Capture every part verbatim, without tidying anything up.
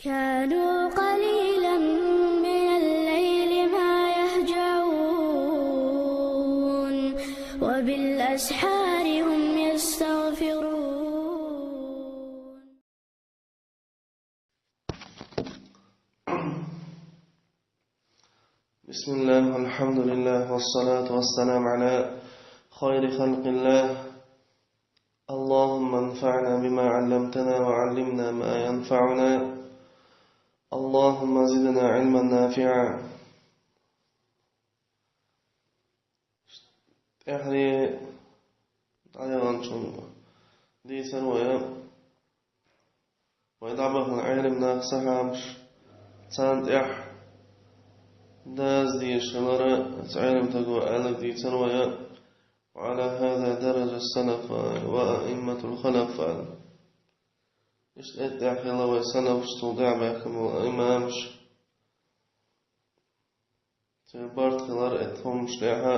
كانوا قليلا من الليل ما يهجعون، وبالأسحار هم يستغفرون. بسم الله، والحمد لله، والصلاة والسلام على خير خلق الله. اللهم انفعنا بما علمتنا وعلمنا ما ينفعنا. اللهم زدنا علما نافعا. ТӀехьа дӀаяханчун дийцар вай вай дӀабахана Ӏелам нах, сахьабаш, царна тӀехьа даза дезаш хилар, цу Ӏелам стага аьлларг дийцар вай: «وعلى هذا درج السلف وأئمة الخلف», аьлла. Иштта тӀехьа хилла вай салафаш, цул тӀехьа баьхкина бола имамаш. Церан барт хилар, эта хӀуманаш тӀехьа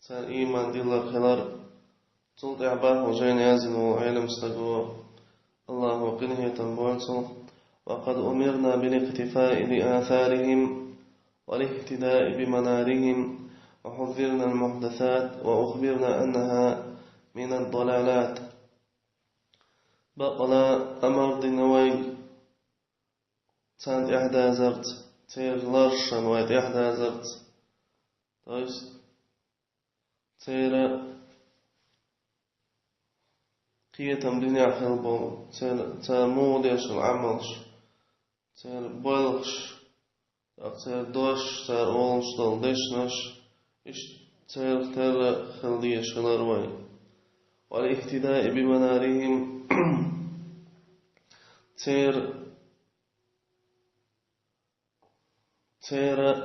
царна ийман дилар хилар. Цул тӀехьа баха жайна яздина волу Ӏелам стага, АллахӀа къинхетам бойла цунах: «وقد أمرنا بالاقتفاء بآثارهم والاهتداء بمنارهم وحذرنا المحدثات وأخبرنا أنها من الضلالات». Бакъала амар дина вайга царна тӀехьадазарца, церан ларшна вай тӀехьадазарца. То есть, церан кхетам динехь хилла болу, церан, цара муха деш долу Ӏамалш, церан боьлхуш, тӀаккха церан дош, цара олуш долу дешнаш, иштта церах терра хила дезаш хилар вай. «والاهتداء بمنارهم», церан церан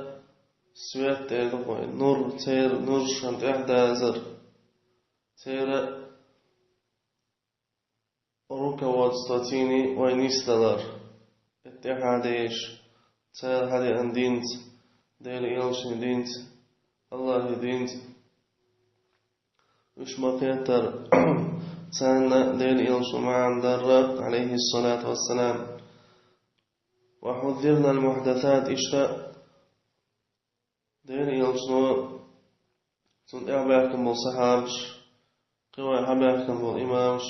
свет эр ду вай, нур, церан нуршна тӀехьадазар, церан руководствоца вай нисдалар, эта тӀехьа дезаш, цара хьадеана динца, Делан элчанан динца, АллахӀан динца. Уьш ма-кхеттара, царна Делан элчано маьӀна дарра, Ӏалайхиссалату вассалам. «وحذرنا المحدثات», иштта Делан элчано, цунна тӀехьа баьхкина болу сахьабаш, кхин вай хьабаьхкина болу имамаш,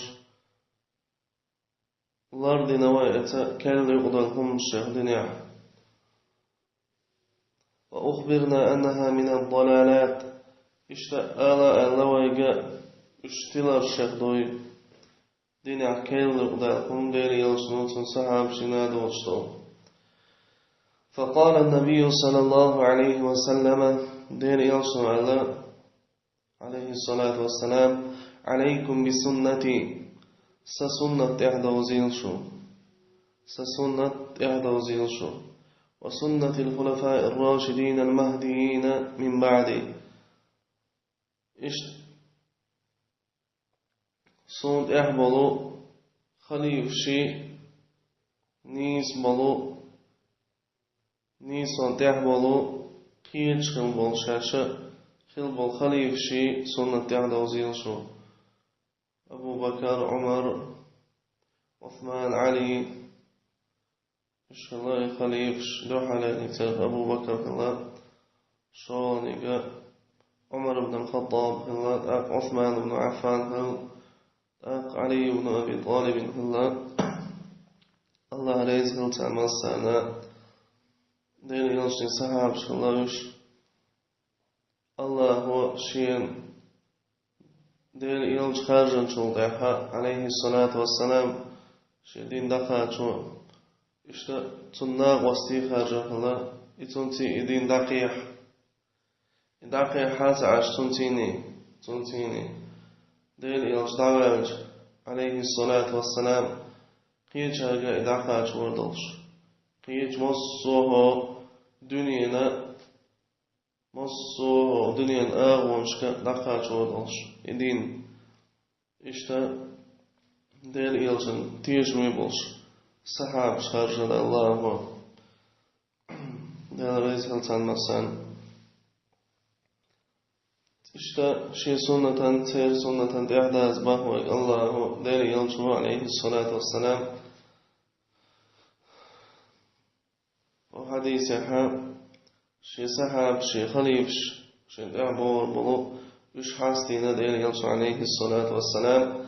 лардина вай эца керла юкъадолу хӀуманаш шех динехь. «وأخبرنا أنها من الضلالات», иштта ала аьлла вайга, уьш тилар шех дуй. Динехь керла юкъадолу хӀума Делан элчано, цуьнан сахьабашна доцуш долу. «فقال النبي صلى الله عليه وسلم», Делан элчано аьлла, Ӏалайхиссалату вассалам: «عليكم بسنتي», сан суннат тӀехь довзийла шу. Сан суннат тӀехь довзийла шу. «وسنة الخلفاء الراشدين المهديين من بعدي». Иштта суна тӀехь болу халифаш, нийса болу, нийсонан тӀехь болу, кхеча хила болу шаьш, хила болу халифаш суннат тӀехь довзийла шу. Абу Бакар, Ӏумар, Ӏусман, Ӏали, уьш хилла и халифаш, дуьххьарлерниг царех Абу Бакар хилла, шолгӀаниг Ӏумар ибн аль-Хаттаб хилла, тӀаккха Ӏусман ибн Ӏаффан хилла, тӀаккха Ӏали ибн Аби ТӀалиб хилла. АллахӀ реза хила царна массарна, Делан элчанан сахьабаш хилла уьш. АллахӀа шена Делан элча хаьржинчул тӀаьхьа, Ӏалайхиссалату вассалам, шен дин дӀакхачо, иштта цуьнан накъостий хаьржина хилла, и цуьнций и дин дӀакхехьа. И дӀакхехьа ца Ӏаш цуьнцийний, цуьнцийний, Делан элча дӀаваьлча, Ӏалайхиссалату вассалам, кхечаьрга и дӀакхачор долуш. Кхечу массо а дуьненан, массо а дуьненан агӀонашка дӀакхачор долуш и дин. Иштта Делан элчанан тешаме болуш сахьабаш хаьржина АллахӀа. Дела реза хила царна массарна. Иштта шен суннатан, церан суннатан тӀехь даза боху вайга АллахӀа, Делан элчано, Ӏалайхиссалату вассалам, Оцу хьадисехь шен сахьабаш, шен халифаш, шен тӀаьхьа богӀур болу, уьш хьастийна Делан Элчано, Ӏалайхиссалату вассалам,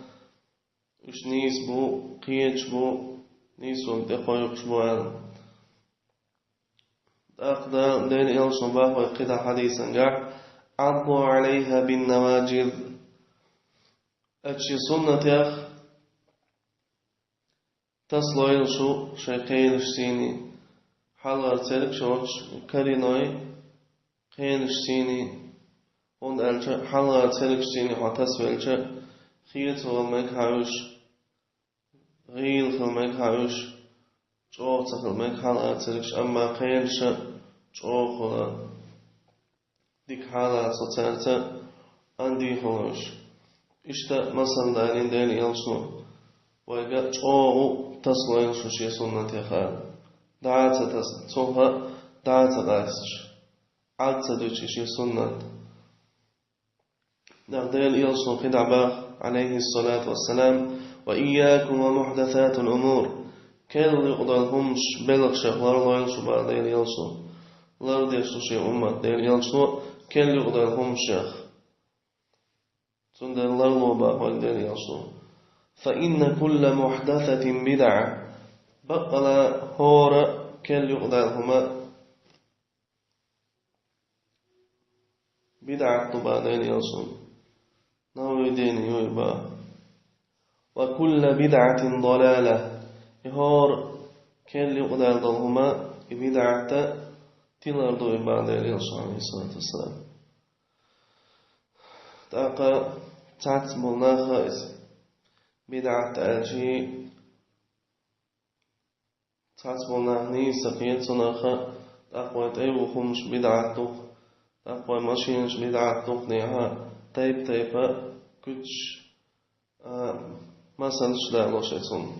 уьш нийса бу, кхеташ бу, нийсонан тӀе кхойкхуш бу аьлла. ТӀаккха Делан Элчано боху вайга кхидӀа хьадисангахь: «Ӏадду Ӏалайхьа бин-наваджиз». Оцу шен суннатех тасалойла шу шайн кхенашций, хьалхара цергаш йоцуш, кариной кхенашций, хӀунда аьлча хьалхара цергашций хьо тасавелча, хецо хила мега хьан уьш, гӀийла хила мега хьан уьш, чӀогӀа ца хила мега хьалхара цергаш, амма кхенаш чӀогӀа хуьлу. Дика хьалаца цаьрца андий хуьлуш. Иштта масал далийна Делан Элчано: «Вайга чӀогӀа тасалойла шу шен суннатех». ДӀа а ца тасалуш, цунах дӀа а ца къаьсташ, Ӏад ца дуьтуш и шен суннат. ТӀаккха Делан Элчано кхидӀа боху, Ӏалайхиссалату вассалам: «Ва ийякум ва мухьдасатил умур». Керла юкъадолу хӀуманаш белхашех ларлойла шу боху Делан Элчано. Лардеш ду шен уммат Делан Элчано керла юкъадолу хӀуманашех. Цундела ларло боху вайга Делан Элчано. «Фа инна кулла мухьдасатин бидӀа». Баккъала хӀора керла юкъадолу хӀума бидӀат ду боху Делан Элчано. Нововведение ю и боху. «Ва кулла бидӀатин далала». И хӀора керла юкъадолу хӀума, и бидӀат, тилар ду и боху Делан Элчано, Ӏалайхиссалату вассалам. ТӀаккха цхьацца болу наха иза бидӀат аьлча, цхьацца болу нах нийса ца кхета цунах, тӀаккха вай тӀе юху хӀуманаш бидӀат ду-кх, тӀаккха вай машенаш бидӀат ду-кх, дехьа тайп-тайпа куьцаш, а, масалш далош ю цунна.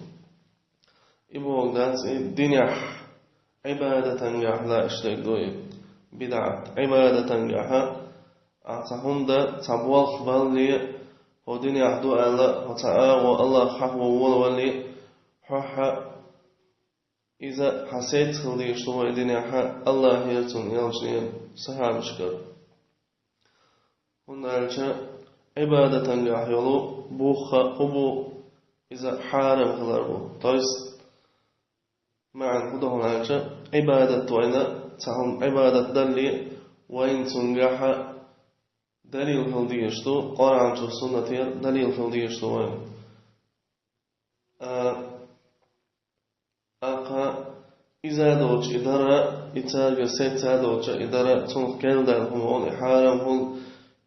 И бохург дац и динехь, Ӏибадатангахь лаьаш дерг ду и бидӀат. Ӏибадатангахь ахь цхьа хӀума дан, цхьа болх балале, хьо динехь ду аьлла, хьо цхьа агӀо Аллахьа хьахо волавалале, хьоьхьа иза хьан сецца хила дезаш ду вай динехь, Аллахьера, Цуьнан Элчанера, сахьабашкара. ХӀунда аьлча Ӏибадатангахь йолу бух а хӀун бу, иза хьарам хилар бу. То есть, маьӀна хӀун ду хьуна аьлча, Ӏибадат вайна, цхьа хӀума Ӏибадат далале, вайна цуьнгахь далил хила дезаш ду, Къуръан чу, суннатера далил хила дезаш ду вайна. А, Аккха иза а доцуш и дара, и цаьрга сецца а доцуш и дара, цунах керла даьлла хӀума волу, и хьарам хуьлу,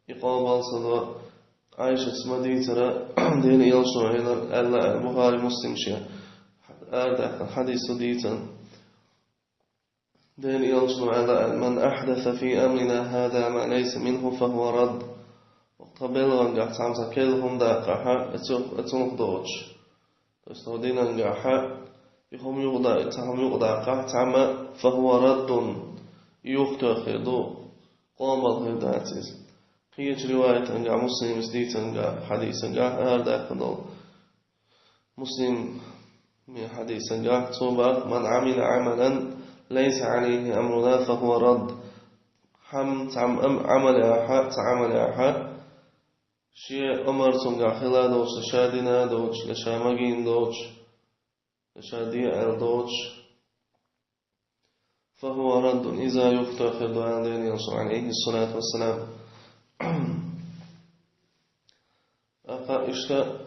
и къобал ца до. Ӏайшас ма дийцара, Делан Элчано аьлла, аьлла, Бухари, Муслим шен арадаьккхина хьадис ду дийцина. Делан Элчано аьлла: «Ман ахьдаса фи амрина хӀаза ма лайса минху, фа хӀува радд». Тхан белхангахь цхьамма цхьа керла хӀума даккхахь, и цу-, и цунах доцуш. То есть, тхан динангахь и хӀума юкъадаь, цхьа хӀума юкъадаккхахь цхьамма, фа хӀува раддун, юхатоьхна хир ду, къобал хир дац иза. Кхечу риваятангахь, Муслима дийцинчу хьадисангахь арадаьккхина долу. Муслима хьадисангахь цо боху: «Ман Ӏамила Ӏамалан лайса Ӏалайхи амруна, фа хӀува радд». Хьан цхьамма ам-, Ӏамал яхь, цхьа Ӏамал яхь, шен омра цуьнгахь хилла доцуш, я ша дина доцуш, я ша магийна доцуш, я ша де аьлла доцуш, фа хӀува раддун, иза юхатоьхна хир ду, аьлла Делан Элчано, Ӏалайхиссалату вассалам. Аккха иштта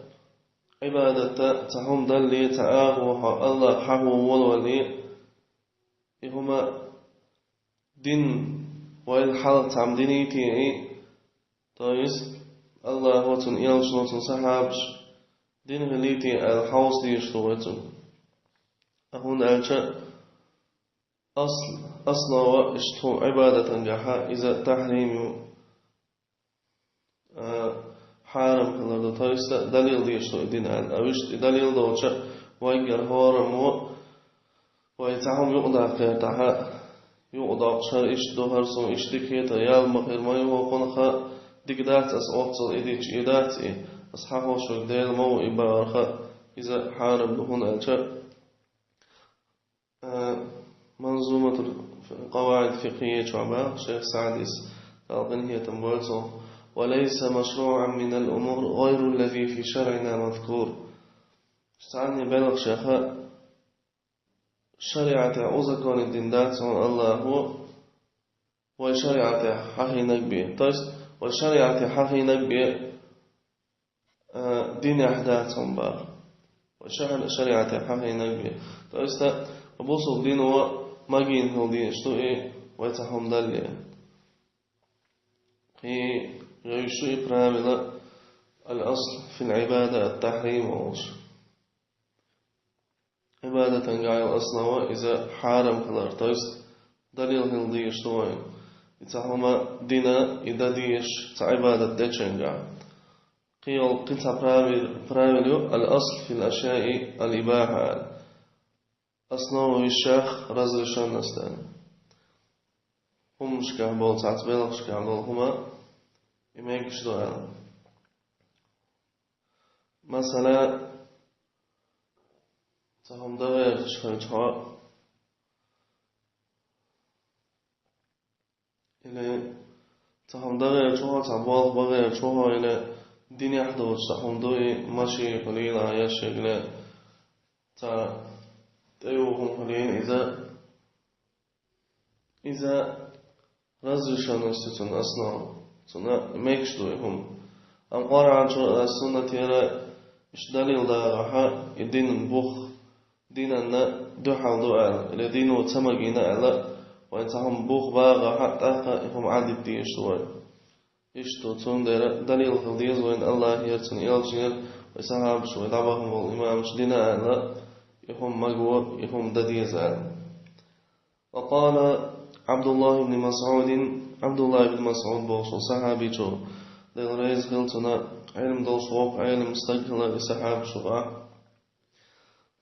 Ӏибадатан цхьа хӀума далале, цхьа агӀо хьо Аллахьа хьахо волавалале, и хӀума дина вайла хьалха цхьамма диний те и, то есть Аллахьо, Цуьнан Элчано, Цуьнан сахьабаша дина хилий те аьлла хьовса дезаш ду вай цунна. ХӀунда аьлча асл-, основа иштта хӀума Ӏибадатангахь иза тахьрим ю, а, хьарам хилар ду, то есть далил дезаш ду и дина аьлла. А вуьшта и далил доцуш, вайгара хӀораммо, вай цхьа хӀума юкъадаккхарехь, юкъадоккхуш, хӀара иштта ду, хӀара суна иштта дика хета, ял ма хир ма ю хӀокхунах, дика дац ас оццул и дича, и дац и, ас хьахош верг Дела ма ву и бахарх, иза хьарам ду, хӀунда аьлча, а, Манзуматул къаваид фикъхӀийя чу баха шайх СаӀдис, Дала къинхетам бойла цунах: «وليس مشروعا من الأمور غير الذي في شرعنا مذكور». Цхьанне белхашех шариӀатехь узаконить дина дац хьуна Аллахо, вай шариӀатехь хьахийнарг бен. То есть, вай шариӀатехь хьахийнарг бен, а, динехь дац хьуна баха. Вай шариӀатехь хьахийнарг бен. То есть, а, бусалба дино магийна хила дезаш ду и вай цхьа хӀума дале. И йолуш ю и правило: «الأصل في العبادة التحريم», олуш. Ӏибадатан гӀайла основа иза хьарам хилар, то есть далил хила дезаш ду вайна. И цхьа хӀума дина, и дан дезаш цхьа Ӏибадат дечуьнгахь. Кхин йолу кхин цхьа правил-, правило ю: «الأصل في الأشياء الإباحة», аьлла. Основа йолуш разрешенность аьлла. ХӀуманашкахь болу, цхьацца белхашкахь долу хӀума и мегаш ду аьлла. Масала, цхьа хӀума дан гӀерташ хилча хьо, или цхьа хӀума дан гӀерташ ву хьо, цхьа болх бан гӀерташ ву хьо, или динехь доцуш цхьа хӀума ду и, машина хуьлийла, ящик, или цхьа тӀеюху хӀума хуьлийла иза, иза разрешенность ю цунна, основа. Цунна мегаш ду и хӀума. Амма Къуръан чу а, суннатера иштта далил дагӀахь, и динан бух, динна дуьхьал ду аьлла, или дино ца магийна аьлла, вайна цхьа хӀума бух багӀахь, тӀаккха и хӀума Ӏадита дезаш ду вай. Иштта ду, цундела далил хила деза вайна Аллахера, цуьнан элчанера, вай сахьабаша, вай дӀабахана болу имамаша дина аьлла, и хӀума маго, и хӀума дан деза аьлла. وقال عبد الله بن مسعود, Ӏабдуллах ибн МасӀуд бохуш волу сахьабичо, Дела реза хила цунна, Ӏилма долуш воккха Ӏелам стаг хилла и сахьабаш юкъахь.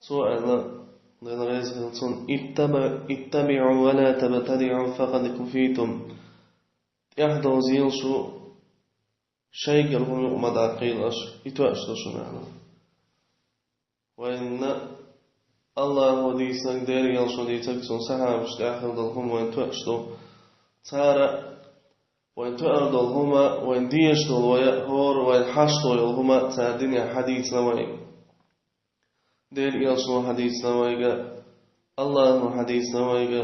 Цо аьлла, Дела реза хила цунна: «اتبع-، اتبعوا ولا تبتدعوا فقد كفيتم». ТӀаьхьа дозийла шу, шайгара хӀума юкъа ма даккхийла аша, и тоьаш ду шуна аьлла. Вайна Аллахо дийцинарг, Делан элчано дийцинарг, цуьнан сахьабашна тӀехь хилла долу хӀума вайна тоьаш ду. Цара вайна тоьар долу хӀума, вайна дезаш долу, вай хӀора вайна хьашто йолу хӀума цара динехь хьадийцина вайга. Делан элчано хьадийцина вайга, Аллахо хьадийцина вайга.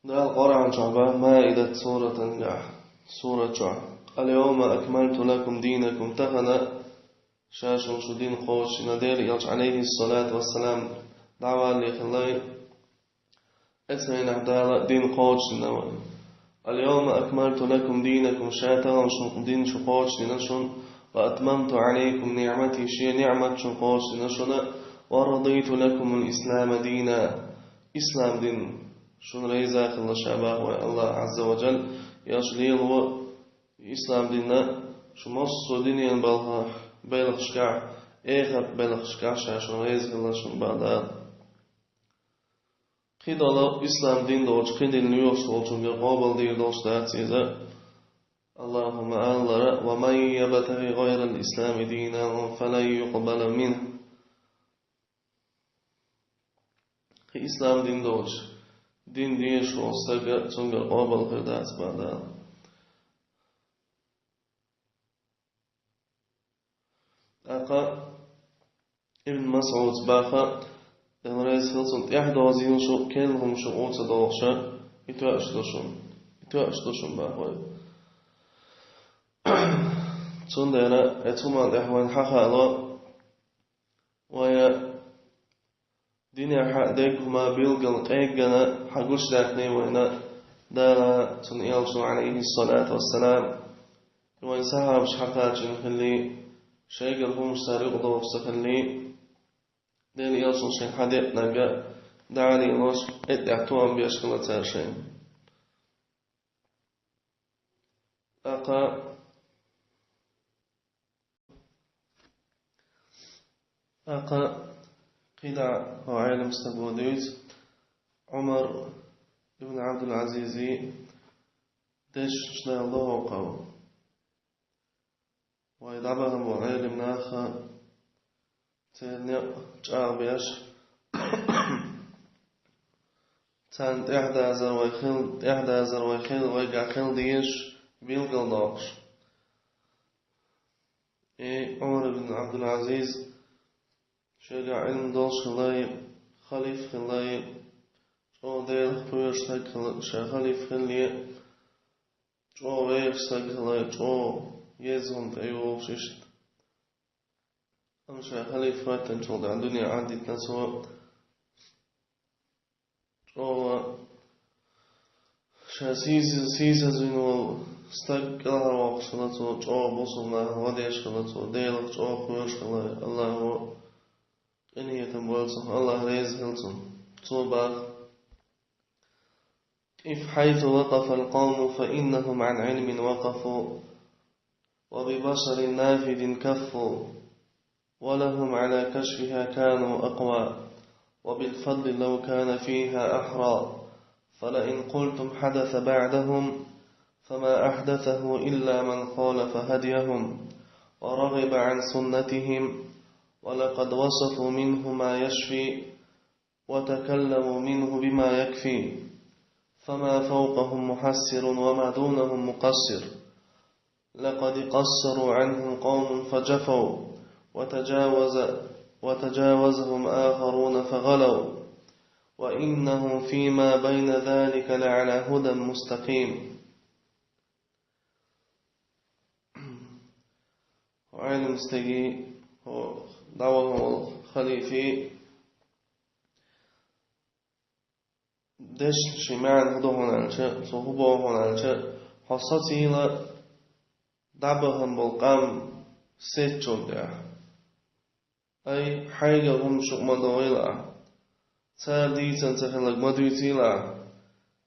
Дала Къуръан чохь бан Маидат суратангахь, сурат чохь: «اليوم أكملت لكم دينكم», тахана ша шуна шун дин кхочушдина, Делан элча, алейхиссалату вассалам, дӀавалале хилла, оцу хенахь Дала дин кхочушдина вайна. «اليوم أكملت لكم دينكم», ша тахана шун дин шу кхочушдина шуна, «وأتممت عليكم نعمتي», шен ниӀмат шуна кхочушдина шуна, «ورضيت لكم الإسلام دينا», ислам дин шуна реза хилла ша баха вай Аллах Азза ва Джалла, аша лело ислам динна шу массо а динан балха-, белхашкахь, эхарт белхашкахь ша шуна реза хилла шуна баха Дала. Кхидолу ислам дин долчу кхидолу лоьхуш волчуьнга къобалдийр долуш дац иза. Аллахьа ма-аллара: «ومن يبتغ غير الإسلام دينا فلن يقبل منه». Кхин ислам дин долчу дин дезаш волу стаг, цуьнгара къобал хир дац баха Дала. ТӀаккха Ибн МасӀуда баха, Дела реза хила цунна: «ТӀаьхьа дозийла шу, керла хӀума шу къуьйца дохуша, и тоьаш ду шуна, и тоьаш ду шуна», баха вай. Цундела, э, цу хӀуманна тӀехь вайна хьахаало, вай динехь дерг хӀума билггал къеггина хьагучудаьккхина вайна Дала, Цуьнан Элчано, алейхиссалату вассалам, вайн сахьабаш хьакхачийна хилли, шайгара хӀумаш цара юкъадохуш ца хилли, Делан Элчано шайна хьадеънарг дӀа а лелош, эттӀехь тоам беш хилла цара шайна. ТӀаккха, тӀаккха кхидӀа хӀокху Ӏелам стага дуьйцу Ӏумар ибн Ӏабдул-Ӏазизан дешнаш Дала доху хьо. Вай дӀабахана болу Ӏелам нах, церан некъ чӀагӀбеш, царна тӀехьадазар вай хила, тӀехьадазар вай хила, вайгахь хила дезаш билгалдоккхуш. И Ӏумар ибн Ӏабдул-Ӏазиз шегахь Ӏилма долуш хилла, халифа хилла, чӀогӀа Делах кхоьруш стаг хилла, ша халифа хилла, чӀогӀа вехаш стаг хилла, чӀогӀа еза хӀума тӀейогӀуш иштта. Амма ша халифа хӀоьттинчул тӀаьхьа дуьне Ӏадитина цо, чӀогӀа ша сийсаз-, сийсазвина волу стаг кӀелхьарвоккхуш хилла цо, чӀогӀа бусулба нахана гӀо деш хилла цо, Делах чӀогӀа кхоьруш хилла, Аллахо къинхетам бойла цунах, Аллах реза хила цунна. Цо боху: «قف حيث وقف القوم فإنهم عن علم وقفوا، وببصر نافذ كفوا، ولهم على كشفها كانوا أقوى، وبالفضل لو كان فيها أحرى، فلئن قلتم حدث بعدهم، فما أحدثه إلا من خالف هديهم، ورغب عن سنتهم، ولقد وصفوا منه ما يشفي، وتكلموا منه بما يكفي، فما فوقهم محسر وما دونهم مقصر. لقد قصروا عنهم قوم فجفوا، وتجاوز، وتجاوزهم آخرون فغلوا، وإنهم فيما بين ذلك لعلى هدى مستقيم». Ӏилма стеги, хӀо дӀаваха волу халифи, дешнаш шен маьӀна хӀун ду хьуна аьлча, цо хӀун боху хьуна аьлча, хьо сацийла дӀабахана болу къам сецначул тӀаьхьа. Ай, хьайгара хӀумаш юкъа ма дохийла ахь. Цара дийцина ца хилларг ма дуьйцийла ахь.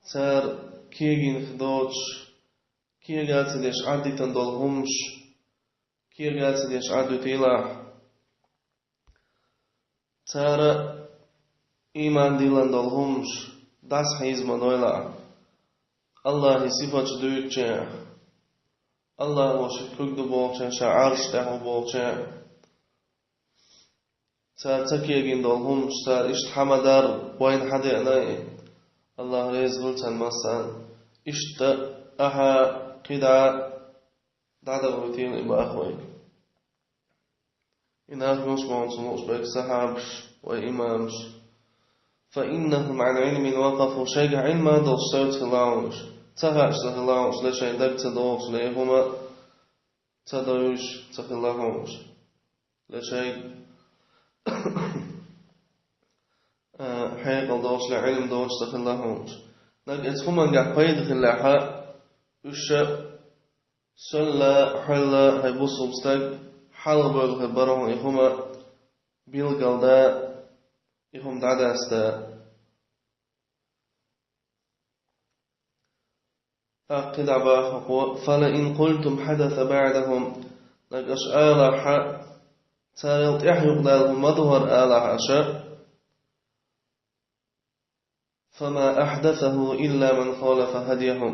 Цара кегийна хир доцуш, кега ца деш Ӏадитина долу хӀумаш, кега ца деш Ӏадвитийла ахь. Цара ийман диллина долу хӀумаш дӀасахьийза ма дойла ахь. Аллахьан сифаташ дуьйцучехь, Аллахьо шен куьг ду бохучехь, ша Ӏарш тӀехь ву бохучехь, цара ца кегийна долу хӀумаш, цара иштта хьан ма-дарра вайна хьан деана и, Аллах реза хуьлу царна массарна. Иштта ахьа кхидӀа дӀадахьийтийла и боху вайга. И нах муш боху цунна лууш берг сахьабаш вай имамаш. «فإنهم عن علم وقفوا», шайгахь Ӏилма долуш севца хилла хьуна уьш. Ца хаьаш ца хилла хьуна уьш, ле шайн даг ца догӀуш, ле хӀума ца девзаш ца хилла хьуна уьш. Ле шайга, а, хьекъал долуш, ле Ӏилма долуш ца хилла хьуна уьш. Нагахь оцу хӀумангахь пайда хиллехьа, уьш ша Солла, хьолла, хьайн бусулба стаг, хьалха бевлла хир бара хьуна и хӀума билгалдан, и хӀума дӀадасдан. ТӀаккха кхидӀа боху хӀокхо: «فلئن قلتم حدث بعدهم», нагахь аша алахьа, царел тӀаьхьа юкъадаьлла хӀума ма ду хӀара алахьа аша. «فما أحدثه إلا من خالف هديهم».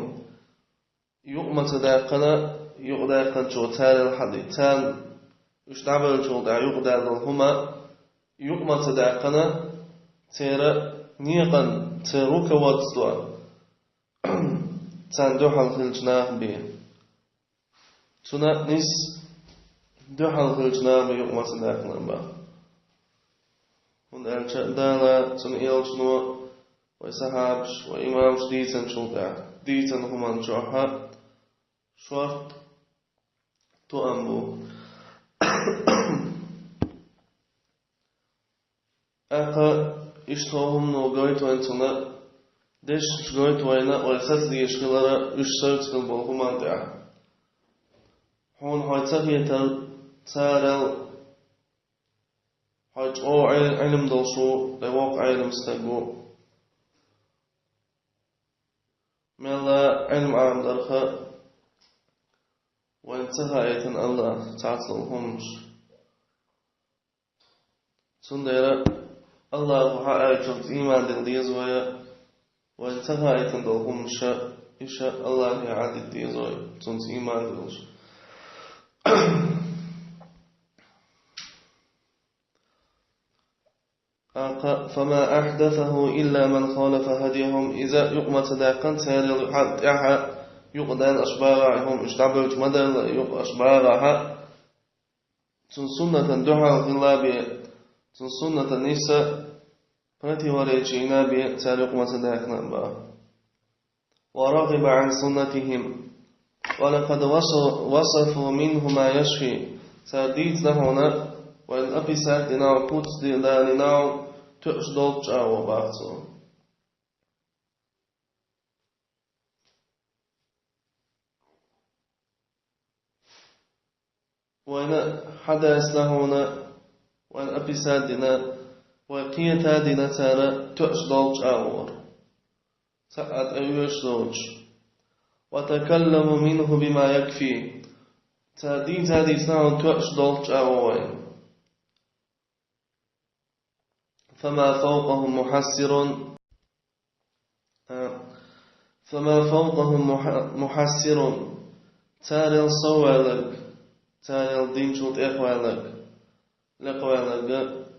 Юкъа ма ца даьккхина, юкъадаьккхинчо царел хьади-, царна уьш дӀабевллачул тӀаьхьа юкъадаьлла долу хӀума юкъа ма ца даьккхина, церан некъан, церан руководство царна дуьхьал хиллачу наха бен. Цунна нийса дуьхьал хиллачу наха юкъа ма ца даьккхина боху. ХӀунда аьлча Дала, Цуьнан элчано, вай сахьабаш, вай имамаш дийцинчул тӀаьхьа, дийцина хӀуманна чохь шортта тоам бу. ТӀаккха иштта хӀумано гойту вайна цунна, дешнаш гойту вайна, вай сацадезаш хилар уьш севца хилла болу хӀуманна тӀехь. Хьуна хьой ца хетар, царел хьой чӀогӀа Ӏил-, Ӏилма долуш ву, я воккха Ӏилма стаг ву. Мелла Ӏилма Ӏамдарха вайна ца хаийтина Аллаха цхьацца долу хӀуманаш. Цундела Аллахо хьааьллачунца ийман дилла деза вай, вайна ца хаийтина долу хӀуманаш, иша Аллахе Ӏадита деза вай, цунца ийман диллаш. ТӀаккха: «فما أحدثه إلا من خالف هديهم». Иза юкъа ма ца даьккхина царел хьал тӀехьа юкъа даьнна аш багӀахьа, хӀума уьш дӀабевлча ма даьлла юкъа аш багӀахьа. Цун суннатан дуьхьал хилла бен, цун суннатан нийса противоречи йина бен цара юкъа ма ца даьккхина бен. «ورغب عن سنتهم». «ولقد وص-، وصفوا منه ما يشفي». Цара дийцина хьуна, вайна описать дина хьуна, куц ди-, далийна хьуна, тоьаш долчу чӀагӀо бах цо. Вайна хьадаьссина хьуна, вайна описать дина, вай кхета а дина цара тоьаш долчу чӀагӀо. Цхьа а тӀе оьшуш доцуш. «وتكلموا منه بما يكفي». Цара дийца а дийцина хьуна тоьаш долчу чӀагӀо вайна. «فما فوقهم محصر». А, «فما فوقهم مح-، محصر». Царел совваьлларг, царел динчул тӀехваьлларг, лекхаваьлларг,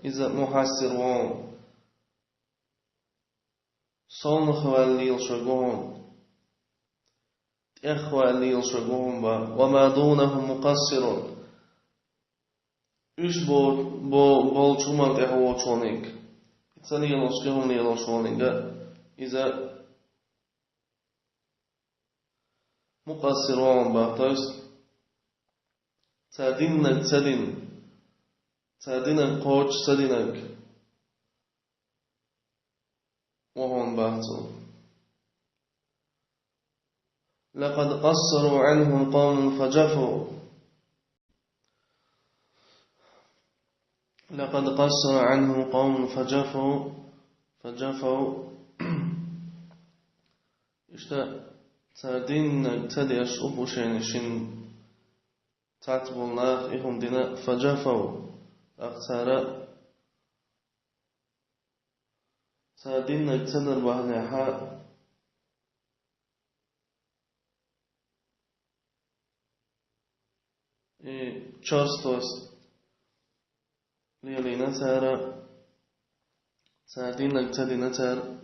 иза мухьассир ву хьуна. Совнах ваьлла лелаш верг ву хьуна. ТӀехваьлла лелаш верг ву хьуна бах. «وما دونهم مقصر». Уьш бо-, бо-, болчу хӀуманна тӀехь воцуниг, ца лелаш, кхин хӀума лелаш вониг, иза мукъассир ву хьуна бах, то есть цара диннарг ца дина, цара динарг кхочуш ца динарг ву хьуна бах цо. «لقد قصروا عنهم قوم فجفوا». «لقد قصر عنهم قوم فجفوا، فجفوا». Иштта цара диннарг ца деш, упущение йина цхьацца болу нах и хӀума дина, «فجفوا». ТӀаккха цара, цара диннарг ца дар бахьанехьа, и чёрствость лелийна цара, цара диннарг ца дина цара,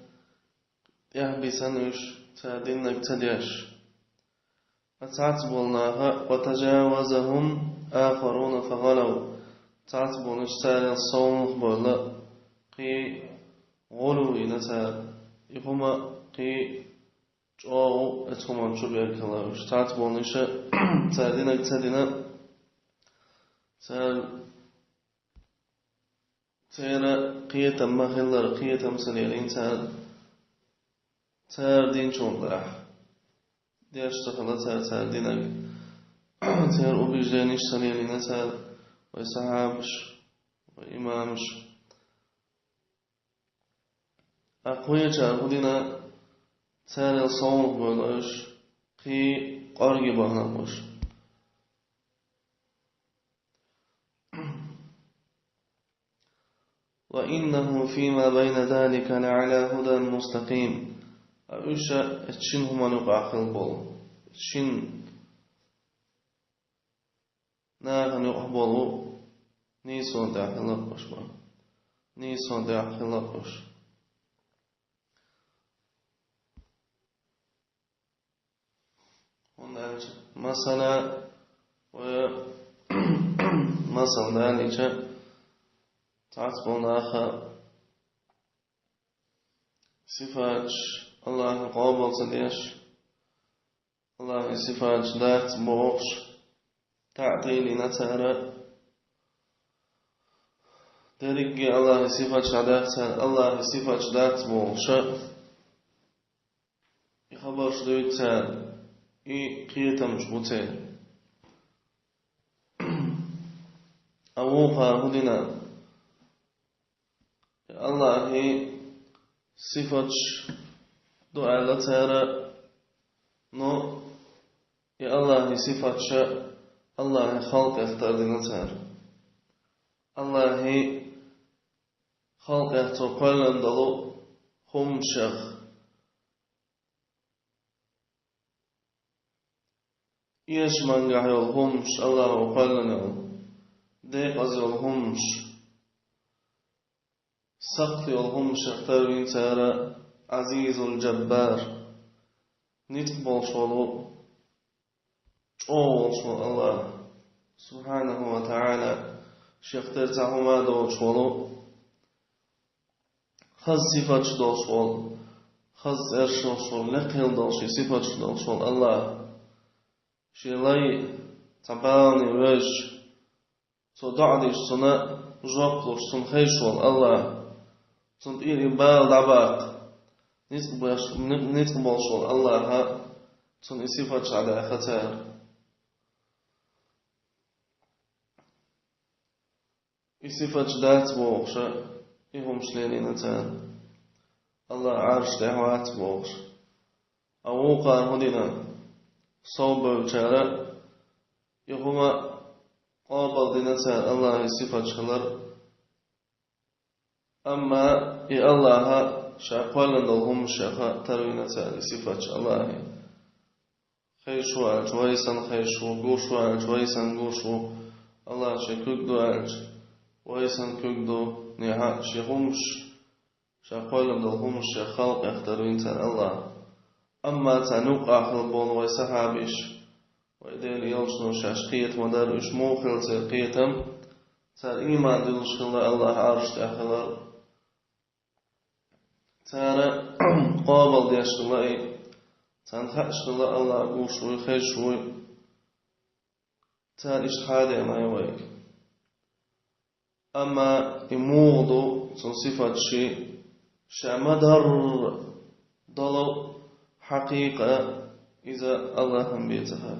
тӀехь бисна уьш, цара диннарг ца деш. Ткъа цхьацца болу наха: «وتجاوزهم آخرون فغلوا». Цхьацца болнаш царел совнах бевлла, кхин гӀулу йина цара, и хӀума кхин чӀогӀа оцу хӀуманна чу бегна хилла уьш. Цхьацца болнаш цара динарг ца дина, цара, церан кхетам ма-хиллара, кхетам ца лелийна цара, цара динчул тӀехь деш ца хилла цара, цара динарг, церан убежденеш ца лелийна цара, вай сахьабаш, вай имамаш. ТӀаккха кхечара хӀун дина, царел совнах бевлла уьш, кхин кӀорге бахана уьш. «وإنهم فيما بين ذلك لعلى هدى مستقيم». Ткъа уьш а оцу шина хӀуманна юкъахь хилла болу, шина нахана юкъахь болу нийсонна тӀехь хилла уьш бах. Нийсонна тӀехь хилла уьш. ХӀунда аьлча, масала, вай масала далийча, цхьацца болу наха сифаташ Аллахьан къобал ца деш, Аллахьан сифаташ дац бохуш, таътил йина цара, дерриге Аллахьан сифаташ дӀадаьхна цара, Аллахьан сифаташ дац бохуша, и хабарш дуьйцу цара, и кхетамаш бу церан. Ткъа вукхара хӀун дина? Аллахьан сифаташ ду аьлла цара, но и Аллахьан сифаташ Аллахьан халкъех тардина цара. Аллахьан халкъех цо кхоьллина долу хӀуманех, эшамангахь йолу хӀуманаш, Аллахьо кхоьллина йолу декъаза йолу хӀуманаш, Сакхт йолу хӀуманех тера вина цара Ӏазизул Джаббар, ницкъ болуш волу, чӀогӀа волуш волу АллахӀ, субхьанаху ва таӀала, шех тера цхьа хӀума а доцуш волу, хаза сифаташ долуш волу, хаза цӀераш долуш волу, лекха долуш и сифаташ долуш волу АллахӀ. Шен лай цхьа балане вевзаш, цо доӀа деш, цунна жоп луш, цунна хезаш волу АллахӀ, цунна тӀера и бала дӀабаккха, ницкъ беш-, ни-, ницкъ болуш волу АллахӀ, цунна и сифаташ Ӏадаьхна цара. И сифаташ дац бохуш, и хӀуманаш лелийна цара. АллахӀ Ӏарш тӀехь вац бохуш. Ткъа вукхара хӀун дина? Совбевллачара и хӀума къобалдина цара, АллахӀан сифаташ хилар. Амма и АллахӀ ша кхоьллина долу хӀуманех тера вина цара, и сифаташ АллахӀан. Хезаш ву аьлча, вай санна хезаш ву, гуш ву аьлча, вай санна гуш ву. АллахӀ шен куьг ду аьлча, вай санна куьг ду. Нехьа шен хӀуманех, ша кхоьллина долу хӀуманех халкъех тера вина цара АллахӀ. Амма царна юккъехь хилла болу вай сахьабаш, вай Делан элчано шаьш кхета ма дара, уьш муха хилла церан кхетам, цара ийман дуьллуш хилла АллахӀ Ӏарш тӀехь хилар. Цара къобалдеш хилла и, царна хаьаш хилла АллахӀ гуш вуй, хезаш вуй. Цара иштта хьадеана вайга. Амма и муха ду цуьнан сифаташ, ша ма-дарра долу хьакъикъа, иза АллахӀан бен ца хаьа.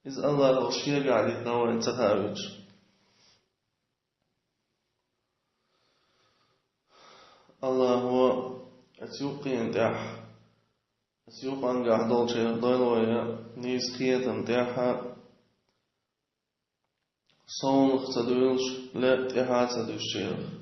Иза АллахӀа шегахь дитина вайна ца хаьа вича. АллахӀа оцу юккъена тӀехь, оцу юккъангахь долчех дойла вай нийса кхетам тӀехь, совнах ца дуьйлуш, ле тӀаьхьа ца дуьсучех.